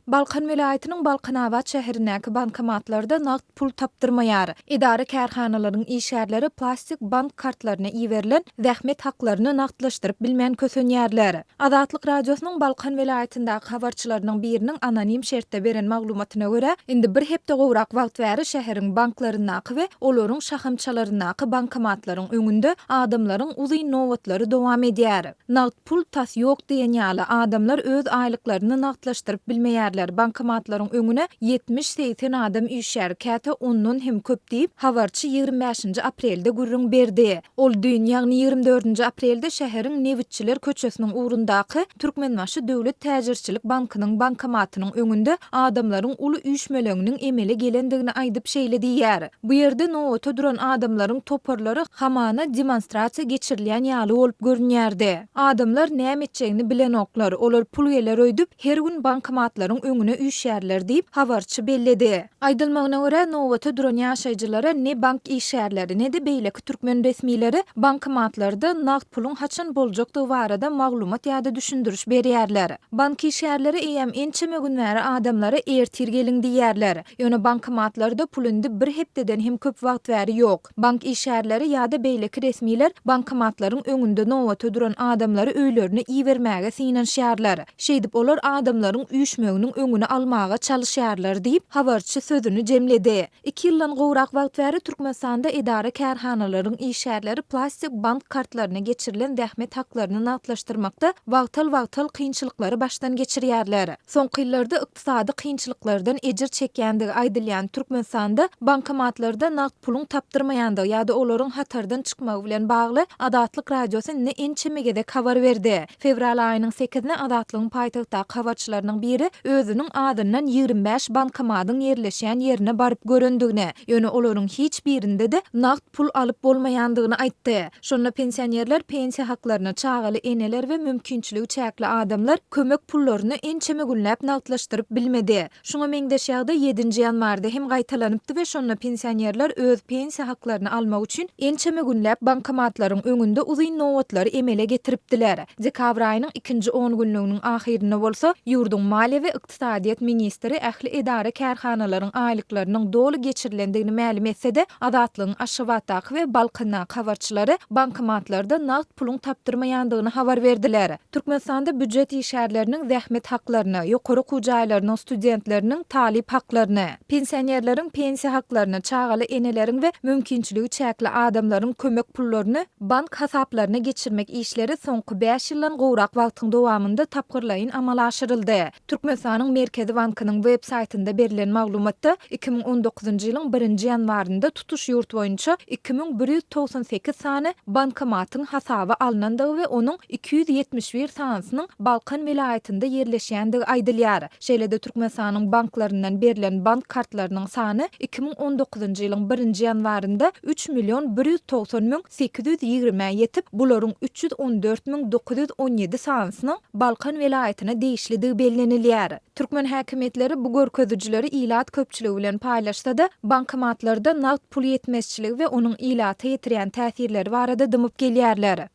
Balkan welaýatynyň Balkanabat şäherindäki bankomatlarda nagt pul tapdyrmaýar. Edara-kärhanalaryň işgärleri plastik bank kartlaryna iberilen zähmet haklaryny nagtlaşdyryp bilmän kösenýärler. Azatlyk Radiosynyň Balkan welaýatyndaky habarçylarynyň biriniň anonim şertde beren maglumatyna görä, indi bir hepde gowrak wagt bäri şäheriň banklaryndaky we olaryň şahamçalaryndaky bankomatlaryň öňünde adamlaryň uzyn nobatlary dowam edýär. Nagt pul tas ýok diýen ýaly, adamlar öz aýlyklaryny nagtlaşdyryp bilmeýärler, bankomatlaryň öňüne 70-80 adam üýşýär, käte ondan hem köp diýip, habarçy 25-nji aprelde gürrüň berdi. Ol düýn, ýagny 24-nji aprelde şäheriň Nebitçiler köçesiniň ugrundaky Türkmenbaşy döwlet täjirçilik bankynyň bankomatynyň öňünde adamlaryň uly üýşmeleňiniň emele gelendigini aýdyp şeýle diýýär, Bu ýerde nobata duran adamlaryň toparlary hamana demonstrasiýa geçirilýän ýaly bolup görünýärdi. Adamlar näme etjegini bilenoklar, olar pul geler öýdüp, her gün bankomatlaryň öňüne üýşýärler diýip, habarçy belledi. Aýdylmagyna görä, nobata duran ýaşaýjylara ne bank işgärleri, ne-de beýleki türkmen resmileri bankomatlarda nagt puluň haçan boljakdygy barada maglumat ýa-da düşündiriş berýärler. Bank işgärleri eýýäm ençeme gün bäri adamlara ertir geliň diýýärler. Ýöne bankomatlarda pul indi bir hepdeden hem köp wagt bäri ýok. Bank işgärleri ýa-da beýleki resmiler bankomatlaryň öňünde nobata duran adamlary öýlerine ibermäge synanyşýarlar. Şeýdip olar adamlaryň üýşmeginiň öňüni almaga çalyşýarlar diýip, habarçy sözüni jemledi. Iki ýyldan gowrak wagt bäri Türkmenistanda edara-kärhanalaryň işgärleri plastik bank kartlaryna geçirilen zähmet haklaryny nagtlaşdyrmakda wagtal-wagtal kynçylyklary başdan geçirýärler. Soňky ýyllarda ykdysady kynçylyklardan ejir çekýändigi aýdylýan Türkmenistanda bankomatlarda nagt puluň tapdyrmaýandygy ýa-da olaryň hatardan çykmagy bilen bagly Azatlyk Radiosy indi ençeme gezek habar berdi. Fewral aýynyň sekizine Azatlygyň paýtagtdaky habarçylarynyň biri özüniň azyndan 25 bankomadyň ýerleşýän ýerine baryp görendigini, ýöne olaryň hiç birinde-de nagt pul alyp bolmaýandygyny aýtdy. Şonda pensionerler pensiýa haklaryny, çagaly eneler we mümkinçiligi çäkli adamlar kömek pullaryny ençeme günläp nagtlaşdyryp bilmedi. Şuňa meňzeş ýagdaý ýedinji ýanwarda hem gaýtalanypdy we şonda pensionerler öz pensiýa haklaryny almak üçin ençeme günläp bankomatlaryň öňünde uzyn nobatlary emele getiripdiler. Dekabr aýynyň ikinji on günlüginiň ahyrynda bolsa ýurduň maliýe we ykdysadyýet ministri ähli edara-kärhanalaryň aýlyklarynyň doly geçirilendigini mälim etse-de, Azatlygyň Aşgabatdaky we Balkandaky habarçylary bankomatlarda nagt puluň tapdyrmaýandygyny habar berdiler. Türkmenistanda býujet işgärleriniň zähmet haklaryny, ýokary okuw jaýlarynyň studentleriniň talyp haklaryny, pensionerleriň pensiýa haklaryny, çagaly eneleriň we mümkinçiligi çäkli adamlaryň kömek pullaryny bank hasaplaryna geçirmek işleri soňky bäş ýyldan gowrak wagtyň dowamynda tapgyrlaýyn amala aşyryldy. Türkmenistanyň Merkezi bankynyň web saýtynda berlen maglumatda, 2019-njy ýylyň birinji ýanwarynda tutuş ýurt boýunça 2198 sany bankomatyň hasaba alnandygy we onuň 271 sanysynyň Balkan welaýatynda ýerleşýändigi aýdylýar. Şeýle-de Türkmenistanyň banklaryndan berlen bank kartlarynyň sany 2019-njy ýylyň birinji ýanwarynda üç million 190 820-ä ýetip, bularyň 314 917 sanysynyň Balkan welaýatyna degişlidigi bellenilýär. Türkmen häkimiýetleri bu görkezijileri ilat köpçüligi bilen paýlaşsa-da, bankomatlarda nagt pul ýetmezçiligi we onuň ilata ýetirýän täsirleri barada dymyp gelýärler.